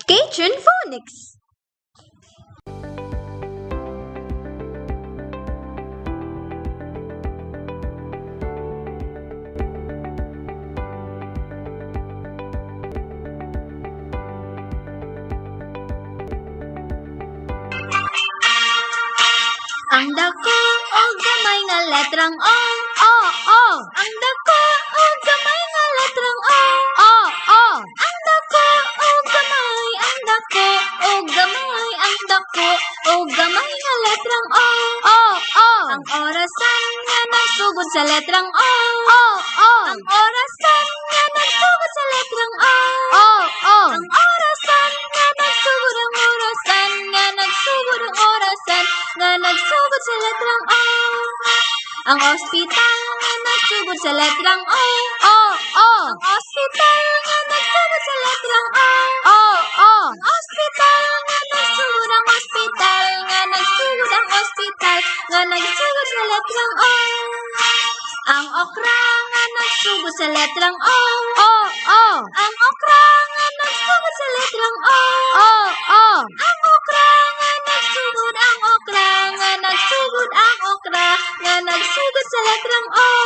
Cajun Phonics. Ang dako o gamay nga letrang O. O, O. Ang dako o gamay nga letrang O. O, O. Ang dako o gamay, ang dako o gamay, ang dako o gamay nga letrang O. O, O. Ang orasan nga nagsugod sa letrang O. O, O. Ang orasan nga nagsugod sa letrang O. O, O. Ang orasan nga nagsugod, ang orasan nga nagsugod, ang orasan nga nagsugod sa letrang O. Ang ospital nga nagsugod sa letrang O. O, O. Ang ospital nga nagsugod sa letrang O. O, O. Ang ospital nga nagsugod, ang ospital nga nagsugod, ang ospital nga nagsugod sa letrang O. Ang okra nga nagsugod sa letrang O. O, O. Ang okra nga nagsugod sa letrang O. O, O. Ang okra nga nagsugod, ang okra nga nagsugod, ang okra nga nagsugod sa letrang O.